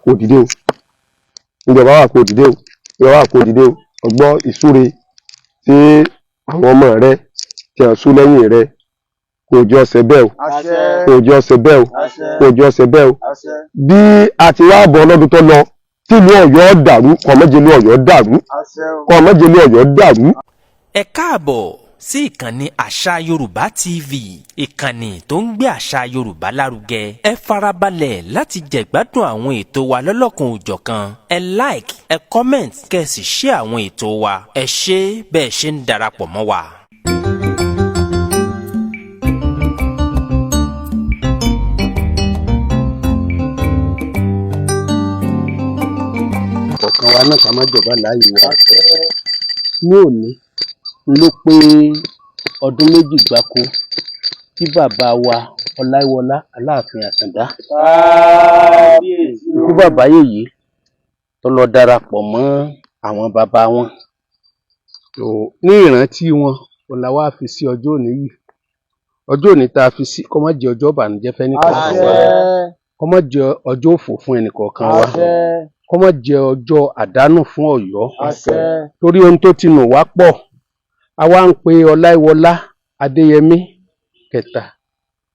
kó dìde o, níbi ọba wà kó dìde o, níbi ọba wà kó dìde o. Ọgbọ́ ìsúre tí àwọn ọmọ rẹ tí a sú lẹ́yìn rẹ, kò jọ ṣe bẹ́ẹ̀ o, kò jọ ṣe bẹ́ẹ̀ o, kò jọ ṣe bẹ́ẹ̀ o. Bí a ti wá bọ̀ lọ́dún tó lọ tìlú Ọ̀yọ́ dàrú, kọ̀mọ́jẹ̀lú Ọ̀yọ́ dàrú, kọ̀mọ́jẹ̀lú Ọ̀yọ́ dàrú. Ẹ káàbọ̀ sí ìkànnì Àṣà Yorùbá TV, ìkànnì tó ń gbé àṣà Yorùbá lárugẹ. Ẹ farabalẹ̀ láti jẹ̀gbádùn àwọn ètò wa lọ́lọ́kan òjọ̀kan. Ẹ like, ẹ comment, kẹ́ ẹ sì share àwọn ètò wa. Ẹ ṣé bẹ́ẹ̀ ṣe ń darapọ̀ mọ́ wa. Kọ̀ọ̀kan wa náà ká má jọba láàyè wa. Ní òní ló pé ọdún 2 gbáko tí bàbá wa Ọláìwọlá Aláàfin Àtàndá, ikú bàbá yèyé, tó lọ darapọ̀ mọ́ àwọn bàbá wọn. Ní ìrántí wọn òun la wá fi sí ọjọ́ òní yìí. Ọjọ́ òní tá a fi sí, kó má jẹ́ ọjọ́ ìbànújẹ́ fẹ́nìkọ̀ọ̀kan wa, kó má jẹ́ ọjọ́ òfò fún ẹnìkọ̀ọ̀kan wa, kó má jẹ́ ọjọ́ àdánù fún Ọ̀yọ́, torí ohun tó ti nù wá pọ̀. A wá ń pe Ọláìwọlá Adéyẹmí kẹta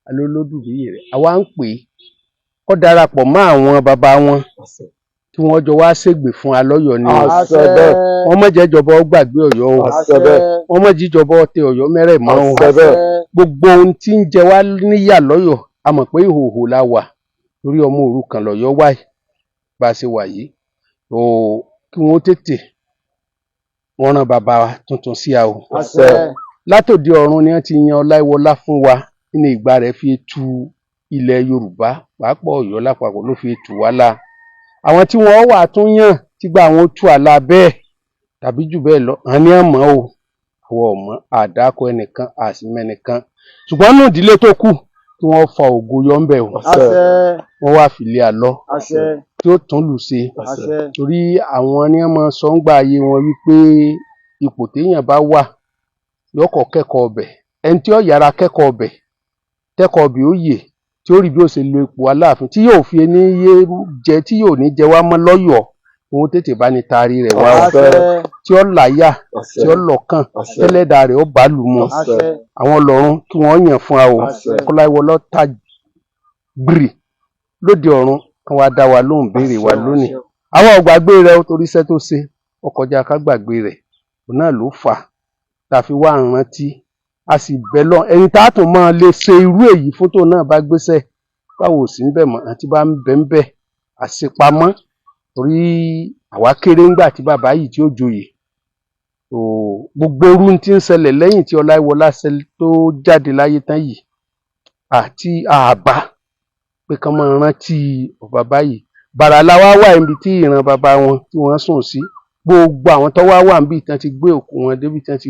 alólódùbíyì rẹ̀, a wá ń pè é kó darapọ̀ mọ́ àwọn bàbá wọn kí wọ́n jọ wá ṣègbè fún alọ́yọ̀ ni o. Wọ́n má jẹ́ ìjọba ó gbàgbé Ọ̀yọ́ o, wọ́n má jíjọba ó tẹ Ọ̀yọ́ mẹ́rẹ̀ mọ́ o. Gbogbo ohun tí ń jẹ wá níyà lọ́yọ̀, a mọ̀ pé ìhòòhò la wà, torí ọmọ òrukàn lọ́yọ́ wà bá a ṣe wà yìí o. Kí wọ́n tètè wọ́n rán bàbá tuntun sí a o. Látòdì ọ̀run ni wọ́n ti yan Ọláìwọlá fún wa nínú ìgbà rẹ̀ fi tu ilẹ̀ Yorùbá, pàápàá Ọ̀yọ́ lápapọ̀ ló fi tù wá la. Àwọn tí wọ́n wà tún yàn tígbà àwọn tú àlà bẹ́ẹ̀ tàbí jù bẹ́ẹ̀ lọ, àwọn ní àmọ́ o, àwọn ọmọ àdákọ ẹnìkan àsìmẹ́nìkan, ṣùgbọ́n nínú ìdílé tó kù kí wọ́n fa ògo yọ ń bẹ̀ o, wọ́n wá fìlé àlọ́ tí ó tún lù ṣe, torí àwọn ní wọ́n máa sọ ń gbà ayé wọn wípé ipò téèyàn bá wà yọkọ̀ kẹ́kọ̀ọ́ ọbẹ̀. Ẹni tí ó yára kẹ́kọ̀ọ́ ọbẹ̀, tẹ́kọ̀ọ́ ọbẹ̀ ó yè, tí ó rí bí ó ṣe lo ipò Aláàfin tí yóò fi ní yé jẹ, tí yóò ní jẹ wá mọ́ lọ́yọ̀ọ́, òun tètè bá ní taari rẹ̀ wá o, tí ó láyà, tí ó lọ́kàn, tẹ́lẹ̀dà rẹ̀ ó bá lù mọ́ àwọn ọlọ́run kí wọ́n yàn fún wa o. Kọ́láìwọlá ta gbìrì lóde ọ̀run kan wá dá wa lóhùn béèrè wa lónìí. Àwọn ò gbàgbé rẹ̀ o, torí iṣẹ́ tó ṣe ó kọjá ká gbàgbé rẹ̀. Òun náà ló fà á tá a fi wá rántí, a sì bẹ̀ lọ ẹni tá a tún máa lè ṣe irú èyí fún tóun náà bá gbéṣẹ́ báwo ò sí ń bẹ̀ mọ́ àti bá ń bẹ̀ ń bẹ̀ àṣepamọ́, torí àwa kéré ńgbà tí bàbá yìí tí ó joyè. Gbogbo orú tí ń ṣẹlẹ̀ lẹ́yìn tí Ọláìwọlá tó jáde láyé tán yìí àti àbá pé kán máa rántí ọba báyìí. Bàrà la wá wà níbi tí ìran bàbá wọn tí wọ́n sùn sí. Gbogbo àwọn tó wá wà níbi tí wọ́n ti gbé òkú wọn débi tí wọ́n ti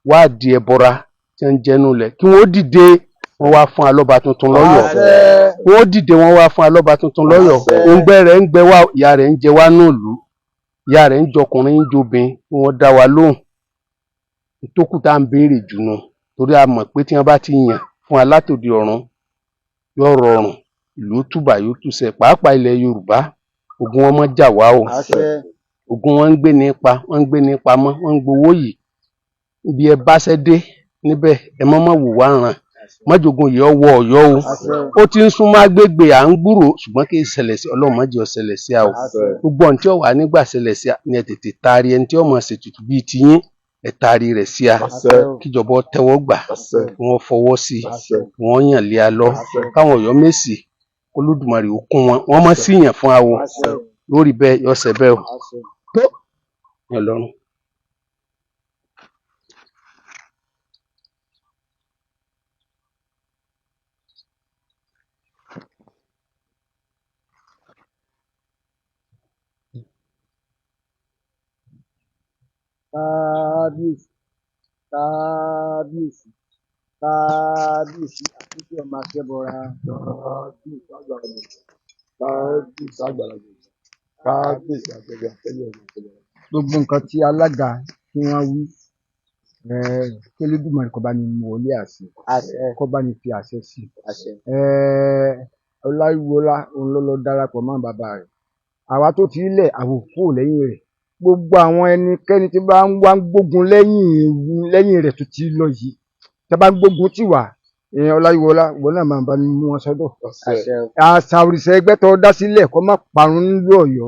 wá di ẹbọra tí wọ́n ń jẹnu lẹ̀, kí wọ́n dìde wọ́n wá fún alọ́ba tuntun lọ́yọ̀ọ́. Wọ́n dìde wọ́n wá fún alọ́ba tuntun lọ́yọ̀ọ́. Òǹgbẹ rẹ̀ ń gbẹ wá, ìyá rẹ̀ ń jẹ wá nùlú, ìyá rẹ̀ ń jọkùnrin ń jobìn, kí wọ́n dá wa lóhùn. Tó kù tá à ń béèrè jù nù, torí a mọ̀ pé tí wọ́n bá ti yàn fún alátòdì ọ̀run yóò rọrùn, ìlú túbà yóò túṣẹ, pàápàá ilẹ̀ Yorùbá. Ogun wọn mọ́ jà wá o, ogun wọn ń gbé ní pa, wọ́n ń gbé ní pamọ́, wọ́n ń gbowó yìí. Ibi ẹ báṣẹ́ dé níbẹ̀, ẹ mọ́ mọ́ wò wá ràn mọ́jogun yìí ọwọ́ Ọ̀yọ́ o. Ó ti ń súnmọ́ agbègbè à ń gbúrò, ṣùgbọ́n kì í ṣẹlẹ̀ sí Ọlọ́run, má jẹ́ ó ṣẹlẹ̀ sí a o. Gbogbo ohun tí ó wà nígbà ṣẹlẹ̀ sí a ni ẹ tètè taari ẹni tí ó mọ̀ ṣètùtù bíi tiyín, ẹ taari rẹ̀ sí a, kíjọba tẹ́wọ́ gbà, kí wọ́n fọwọ́ sí i, kí wọ́n yàn lé a lọ, káwọn Ọ̀yọ́ Mèsì Olódùmarè ó kún wọn, wọ́n mọ̀ sí yàn fún a o. Lórí bẹ́ẹ̀ yọ ṣẹ bẹ́ẹ̀ o tó Ọlọ́run. Kábíyèsí, kábíyèsí, kábíyèsí, àtúntò ọmọ akẹ́bọra. Kábíyèsí àgbàlagbà, kábíyèsí àgbàlagbà, kábíyèsí àgbẹ̀gbẹ̀ àtẹ́lẹ̀ ọmọ akẹ́bọra. Gbogbo nǹkan tí alága tí wọ́n wí, kí Olódùmarè kó bá ní mú wọlé àṣẹ, kó bá ní fi àṣẹ sí i. Ọláìwọlá òun ló lọ darapọ̀ mọ́ bàbá rẹ̀. Àwa tó fi ilẹ̀ àwọn òkú lẹ́yìn rẹ̀. Gbogbo àwọn ẹnikẹ́ni tí bá ń wá ń gbógun lẹ́yìn rẹ̀ tó ti lọ yìí, tí bá ń gbógun tì wá, ìyẹn Ọláyíwọlá, ìwọ náà máa bá mú wọn sọ́dọ̀. Àṣà òrìṣà ẹgbẹ́ tó dá sílẹ̀ kó má parun nílùú Ọ̀yọ́,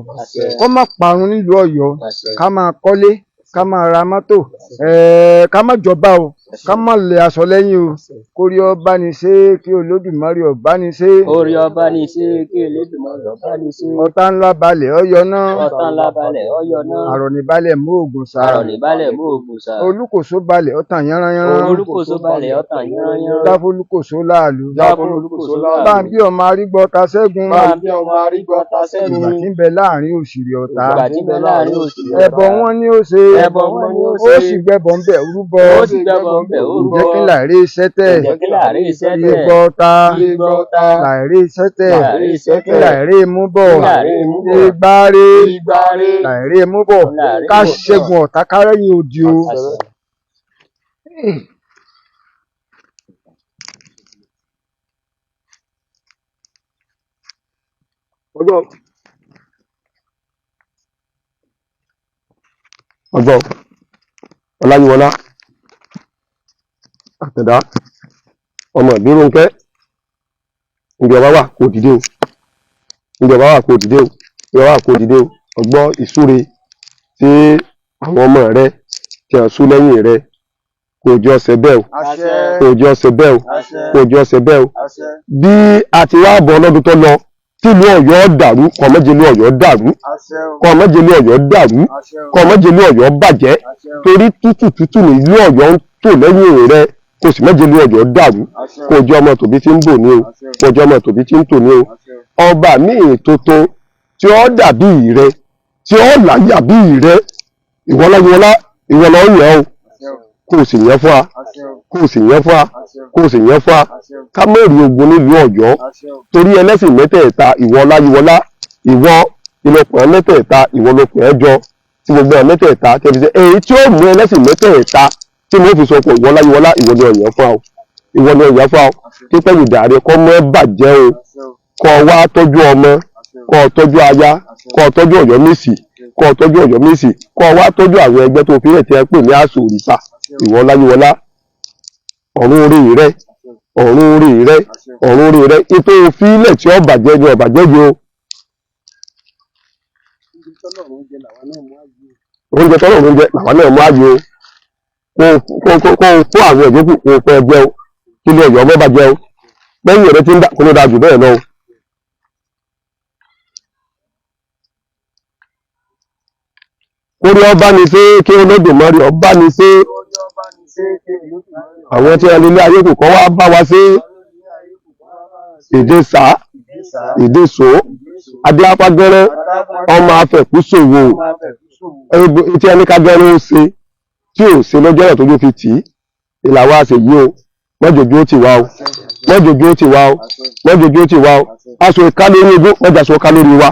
kó má parun nílùú Ọ̀yọ́. Ká máa kọ́lé, ká máa ra mọ́tò, ká má jọba o, ká má lè aṣọ lẹ́yìn o. Kórí ọba ní ṣe kí Olódùmarè ọba ní ṣe. Orí ọba ní ṣe kí Olódùmarè ọba ní ṣe. Ọ̀tá ńlá balẹ̀ ọyọ náà. Ọ̀tá ńlá balẹ̀ ọyọ náà. Àrọ̀nì balẹ̀ mú ògùn sá. Àrọ̀nì balẹ̀ mú ògùn sá. Olúkòso balẹ̀ ọ̀tàn yánranyánran. Olúkòso balẹ̀ ọ̀tàn yánranyánran. Dáfólúkòso láàlú. Dáfólúkòso láàlú. Báńbí ọmọ arígbọ́ ta ṣẹ́gun. Báńbí ọmọ arígbọ́ ta ṣẹ́gun. Ìgbà tí ń bẹ láàrin òṣìrì ọ̀tá. Ìgbà tí ń bẹ láàrin òṣìrì ọ̀tá. Ẹbọ wọn ni ó ṣe. Ẹbọ wọn ni ó ṣe. Ó sì gbẹbọ ń bẹ rúbọ. Ó sì gbẹbọ ń bẹ rúbọ. Ǹjẹ́ kí láìrí iṣẹ́ tẹ̀? Ǹjẹ́ kí láìrí iṣẹ́ tẹ̀? Igbó ta. Igbó ta. Láìrí iṣẹ́ tẹ̀. Láìrí iṣẹ́ Kí tẹ̀. láìrí mú bọ̀? Kí láìrí mú bọ̀? Igbáre. Igbáre. Láìrí mú bọ̀. Láìrí Ká mú bọ̀. ṣẹ́gun ọ̀tá kárẹ́yìn odi o. Ọgbọ́n ọgbọ́n Ọláyíwọlá Àtàndá ọmọ Ìbírónkẹ́, ìjọba wà kò dìde o, ìjọba wà kò dìde o, ìjọba wà kò dìde o. Ọgbọ́n ìsúre tí àwọn ọmọ rẹ tí a sú lẹ́yìn rẹ, kò jọ ọsẹ bẹ́ẹ̀ o, kò jọ ọsẹ bẹ́ẹ̀ o, kò jọ ọsẹ bẹ́ẹ̀ o. Bí a ti wá bọ̀ lọ́dún tó lọ tìlú Ọ̀yọ́ dàrú, kọ̀mọ́jẹ̀lú Ọ̀yọ́ dàrú, kọ̀mọ́jẹ̀lú Ọ̀yọ́ dàrú, kọ̀mọ́jẹ̀lú Ọ̀yọ́ bàjẹ́, torí tútù tútù ní ìlú Ọ̀yọ́ ń tò lẹ́yìn rẹ, kò sì mọ́jẹ̀lú Ọ̀yọ́ dàrú. Kò jẹ́ ọmọ tòbí tí ń bò ní o, kò jẹ́ ọmọ tòbí tí ń tò ní o. Ọba míì tuntun tí ó dàbí rẹ, tí ó láyà bí rẹ, ìwọ Ọláyíwọlá, ìwọ ló yàn o, kò sì yẹn fún wa, kò sì yẹn fún wa, kò sì yẹn fún wa. Ká má rí ogun nílùú Ọ̀yọ́, torí ẹlẹ́sìn mẹ́tẹ̀ẹ̀ta, ìwọ Ọláyíwọlá, ìwọ ìlọpọ̀ mẹ́tẹ̀ẹ̀ta, ìwọ lọpọ̀ ẹjọ́ tí gbogbo ẹ̀ mẹ́tẹ̀ẹ̀ta tẹ̀fi ṣe èyí tí ó mú ẹlẹ́sìn mẹ́tẹ̀ẹ̀ta tí mo fi sọ pé ìwọ Ọláyíwọlá, ìwọ ni ọ̀yàn fún wa o, ìwọ ni ọ̀yàn fún wa o. Kí pẹ̀lú ìdàrẹ́ kọ́ mọ́ bàjẹ́ o, kọ́ wá tọ́jú ọmọ, kọ́ tọ́jú aya, kọ́ tọ́jú Ọ̀yọ́mèsì, kọ́ tọ́jú Ọ̀yọ́mèsì, kọ́ wá tọ́jú àwọn ẹgbẹ́ tó fi rẹ̀ tí ẹ pè ní àṣọ òrìṣà. Ìwọ Ọláyíwọlá, ọ̀run orí rẹ, ọ̀run orí rẹ, ọ̀run orí rẹ, ètò òfin ilẹ̀ tí ó bàjẹ́ ni ó bàjẹ́ ni o. Oúnjẹ tọ́lọ̀ oúnjẹ làwa náà mú ààyè o, kó o kó àwọn ẹ̀jẹ̀ kó o pẹ́ jẹ́ o, kí ilé Ọ̀yọ́ ọmọ bàjẹ́ o, lẹ́yìn rẹ ti ń dà kó ló dáa jù bẹ́ẹ̀ lọ o. Kórí ọba ni ṣé kí Olódùmarè ọba ni ṣé, àwọn tí a lè lé ayé kò kọ́ wá bá wa ṣe. Èdè sá, èdè sọ, adéápágẹ́rẹ́ ọmọ afẹ̀kúṣòwò, tí ẹni kágẹ́rẹ́ ó ṣe tí ò ṣe lọ́jọ́ ọ̀rọ̀ tójú fi tì í, ìlà wa ṣe yí o, mọ́jọ́jú ó ti wá o, mọ́jọ́jú ó ti wá o, mọ́jọ́jú ó ti wá o. Aṣọ ìka lórí ogún, mọ́jà aṣọ ìka lórí wa.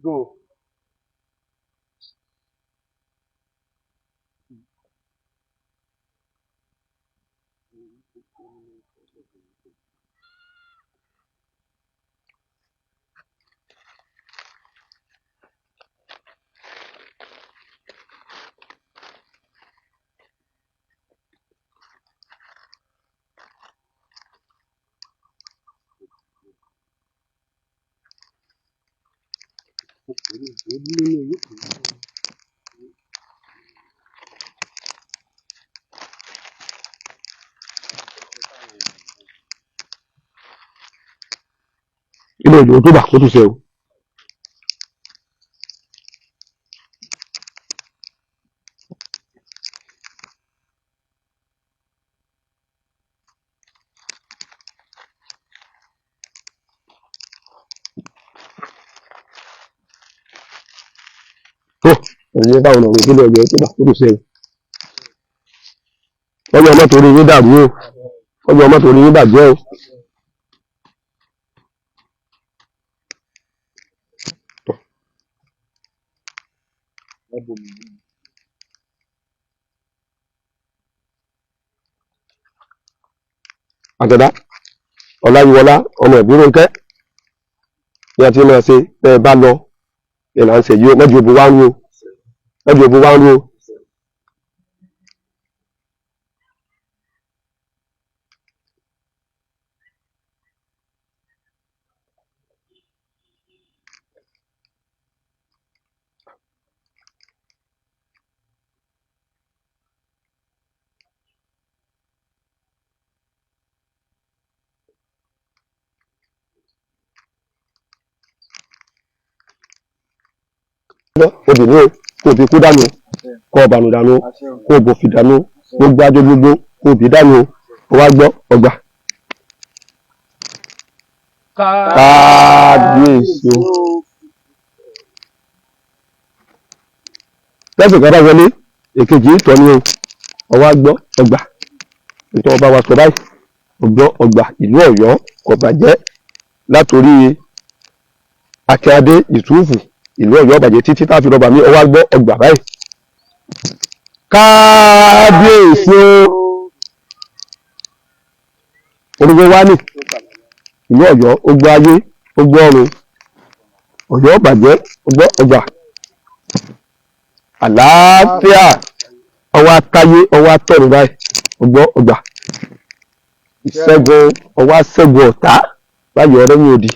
Go. Ilé ìlú tó bà kó tún ṣe o. Tó ẹ̀yẹ báwọn ọ̀rọ̀ ìpínlẹ̀ Ọ̀yọ́ tó bà kó tún ṣe o. Ọjọ́ ọmọ torí yín dàrú o, ọjọ́ ọmọ torí yín bàjẹ́ o. Àtẹ̀dá Ọláyíwọlá ọmọ Ìbírónkẹ́ ní àti máa ṣe bẹ́ẹ̀ bá lọ ìlà ń ṣe yìí ó mẹ́jọ òbí wá ń ro, mẹ́jọ òbí wá ń ro. Obìnrin o, kò fi kú dànù, kò bànú dànù, kò bòfì dànù, gbogbo ajọ gbogbo kò bí dànù o. Wá gbọ́ ọgbà. Kábíyèsí o. Lẹ́sìn kan bá wọlé èkejì ìtọ́ ni o. Ọwá gbọ́ ọgbà. Ìtọ́ ọba wa sọ báyìí, ọgbọ́ ọgbà ìlú Ọ̀yọ́ kò bàjẹ́ látòrí Akíndé Yùsúfù, ìlú Ọ̀yọ́ bàjẹ́ títí tá a fi rọba mi. Ọwá gbọ́ ọgbà báyìí. Kábíyèsí o. Orúkọ wa ní ìlú Ọ̀yọ́, ó gbọ́ ayé, ó gbọ́ ọ̀run, Ọ̀yọ́ bàjẹ́, ó gbọ́ ọgbà. Àlàáfíà ọwọ́ atáyé, ọwọ́ atọ́run báyìí, ó gbọ́ ọgbà. Ìṣẹ́gun ọwọ́ aṣẹ́gun ọ̀tá báyìí ọ̀rẹ́ mi òdì.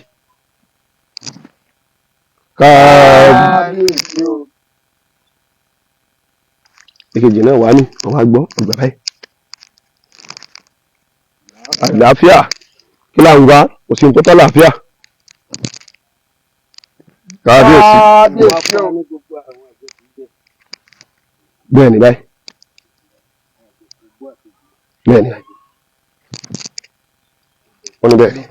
Kábíyèsí o. Èkejì náà wà ní ọwọ́ agbọ́ ọgbà báyìí. Àlàáfíà kí là ń wá, kò sí ní tó tọ́ àlàáfíà. Kábíyèsí. Kábíyèsí o. Bẹ́ẹ̀ ni báyìí. Bẹ́ẹ̀ ni. Wọ́n ní bẹ́ẹ̀.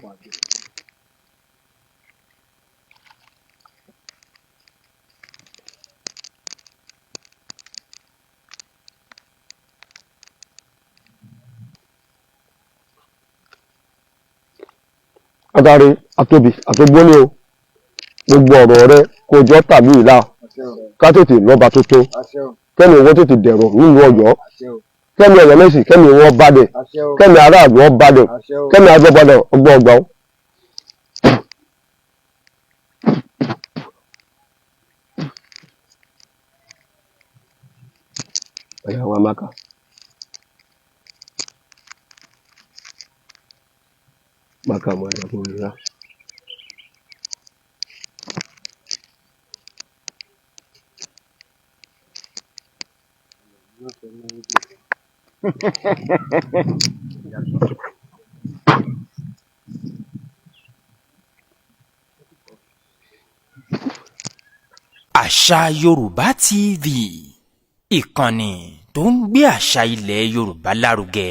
Adarí àtòbí àtògbóni o, gbogbo ọ̀rọ̀ rẹ kó jọ tàbí ìlà ká tètè lọ́ba tuntun, kẹ́mi owó tètè dẹ̀rọ̀ nílùú Ọ̀yọ́, kẹ́mi Ọ̀yọ́ mẹ́sì, kẹ́mi wọn balẹ̀, kẹ́mi aráàlú ọ balẹ̀, kẹ́mi agbọ́balẹ̀ ọgbọ́n ọgbà o. Ọ̀yá wa máa kà. Maka mọ́ ẹ̀rọ ìrora. Àṣà Yorùbá TV, ìkànnì tó ń gbé àṣà ilẹ̀ Yorùbá lárugẹ.